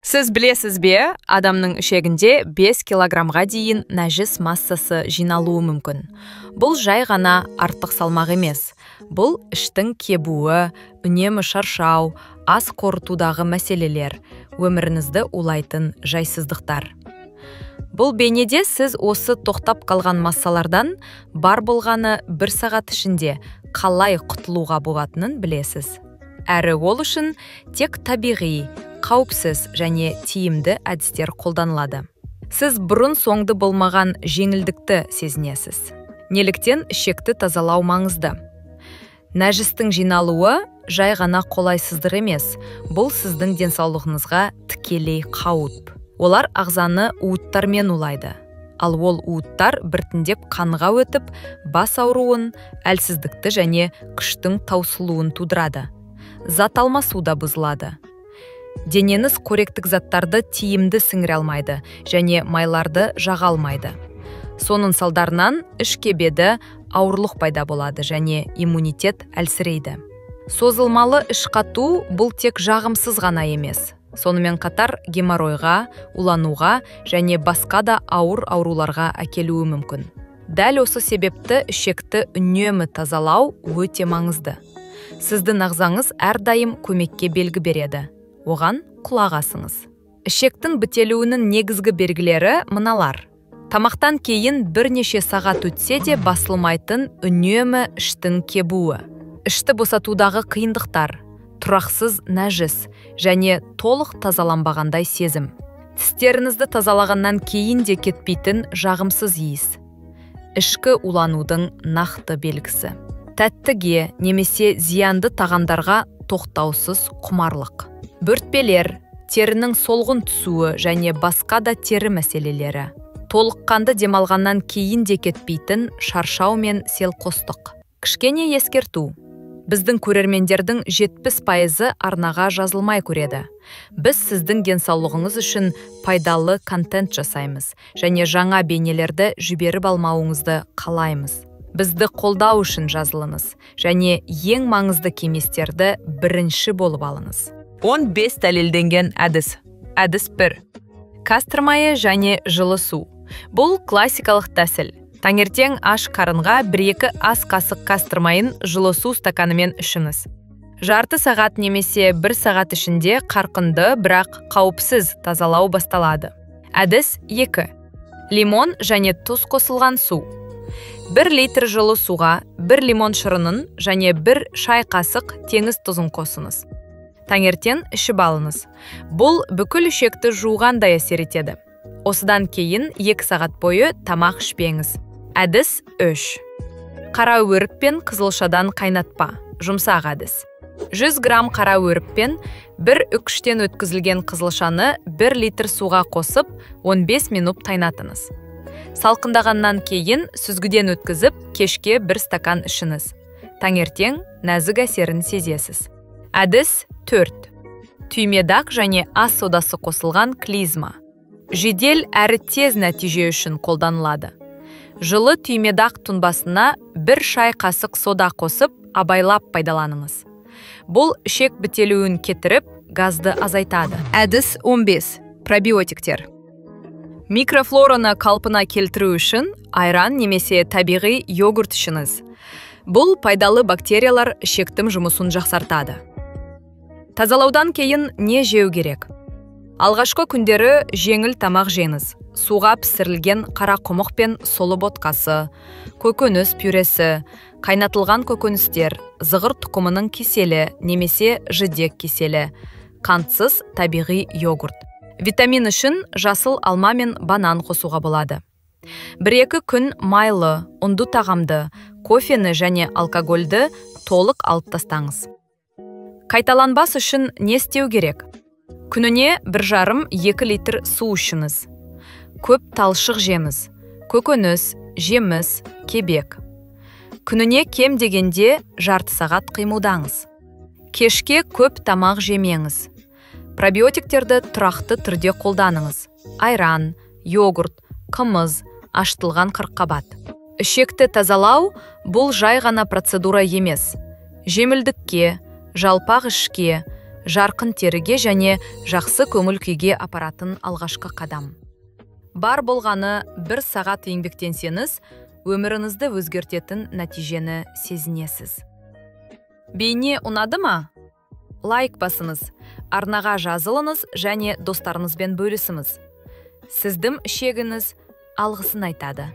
Сіз білесіз бе, адамның ішегінде 5 килограммға дейін нәжіс массасы жиналуы мүмкін. Бұл жай ғана артық салмақ емес. Бұл іштің кебуі, үнемі шаршау, ас қорытудағы мәселелер, өміріңізді улайтын жайсыздықтар. Бұл бейнеде сіз осы тоқтап қалған массалардан бар болғаны бір сағат ішінде қалай құтылуға болатынын білесіз. Әрі ол үшін тек табиғи, қауіпсіз және тиімді әдістер қолданылады. Сіз бұрын соңды болмаған жеңілдікті сезінесіз. Неліктен ішекті тазалау маңызды? Нәжістің жиналуы жай ғана қолайсыздық емес, бұл сіздің денсаулығыңызға тікелей қауіп. Олар ағзаны уыттармен улайды. Ал ол уыттар біртіндеп қанға өтіп, бас ауруын, әлсіздікті және күштің таусылуын тудырады. Зат алмасу да бұзылады. Денеңіз қоректік заттарды тиімді сіңіре алмайды және майларды жаға алмайды. Соның салдарынан іш кебеді, ауырлық пайда болады және иммунитет әлсірейді. Созылмалы іш қату бұл тек жағымсыз ғана емес. Сонымен қатар геморройға, улануға және басқа да ауыр ауруларға әкелуі мүмкін. Дәл осы себепті ішекті үнемі тазалау өте маңызды. Сіздің ағзаңыз әрдайым көмекке белгі береді. Оған құлақ асыңыз. Ішектің бітелуінің негізгі белгілері мыналар. Тамақтан кейін бірнеше сағат өтсе де басылмайтын үнемі іштің кебуі. Ішті босатудағы қиындықтар, тұрақсыз нәжіс және толық тазаланбағандай сезім. Тістеріңізді тазалағаннан кейін де кетпейтін жағымсыз иіс. Ішкі уланудың нақты белгісі. Тәттіге немесе зиянды тағамдарға тоқтаусыз құмарлық. Бөртпелер, терінің солғын түсуі және басқа да тері мәселелері. Толыққанды демалғаннан кейін де кетпейтін шаршау мен селқостық. Кішкене ескерту. Біздің көрермендердің 70%-ы арнаға жазылмай көреді. Біз сіздің денсаулығыңыз үшін пайдалы контент жасаймыз және жаңа бейнелерді жіберіп алмауыңызды қалаймыз. Бізді қолдау үшін жазылыңыз және ең маңызды кеңестерді бірінші болып алыңыз. 15 дәлелденген әдіс. Әдіс 1. Кастор майы және жылы су. Бұл классикалық тәсіл. Таңертең аш қарынға 1-2 ас қасық кастор майын жылы су стаканымен ішіңіз. Жарты сағат немесе 1 сағат ішінде қарқынды, бірақ қауіпсіз тазалау басталады. Әдіс 2. Лимон және тұз қосылған су. 1 литр жылы суға 1 лимон шырынын және 1 шай қасық теңіз тұзын қосыңыз. Таңертең ішіп алыңыз. Бұл бүкіл ішекті жуғандай әсер етеді. Осыдан кейін 2 сағат бойы тамақ ішпеңіз. Әдіс 3. Қара өрік пен қызылшадан қайнатпа. Жұмсақ әдіс. 100 грамм қара өрік пен 1 үкіштен өткізілген қызылшаны 1 литр суға қосып 15 минут қайнатыңыз. Салқындағаннан кейін сүзгіден өткізіп, кешке 1 стакан ішіңіз. Таңертең нәзік әсерін сезесіз. Әдіс 4. Түймедақ және ас содасы қосылған клизма. Жедел әрі тез нәтиже үшін қолданылады. Жылы түймедақ тұнбасына 1 шай қасық сода қосып, абайлап пайдаланыңыз. Бұл ішек бітелуін кетіріп, газды азайтады. Әдіс 15. Пробиотиктер. Микрофлораны қалпына келтіру үшін айран немесе табиғи йогурт ішіңіз. Бұл пайдалы бактериялар ішектің жұмысын жақсартады. Тазалаудан кейін не жеу керек? Алғашқы күндері жеңіл тамақ жеңіз. Суға пісірілген қарақұмық пен сұлы ботқасы, көкөніс пюресі, қайнатылған көкөністер, зығыр тұқымының киселі немесе жидек киселі, қантсыз табиғи йогурт. Витамин үшін жасыл алма мен банан қосуға болады. 1-2 күн майлы, ұнды тағамды, кофені және алкогольді толық алып тастаңыз. Қайталанбас үшін не істеу керек? Күніне 1,5-2 литр су ішіңіз. Көп талшық жеміз, көкөніс, жеміс, кебек. Күніне кем дегенде жарты сағат қимылдаңыз. Кешке көп тамақ жемеңіз. Пробиотиктерді тұрақты түрде қолданыңыз. Айран, йогурт, қымыз, ашытылған қырыққабат. Ішекті тазалау бұл жай ғана процедура емес. Жемілдікке, жалпақ ішке, жарқын теріге және жақсы көңіл күйге апаратын алғашқы қадам. Бар болғаны бір сағат еңбектенсеңіз, өміріңізді өзгертетін нәтижені сезінесіз. Бейне ұнады ма? Лайк басыңыз, арнаға жазылыңыз және достарыңызбен бөлісіңіз. Сіздің ішегіңіз алғысын айтады.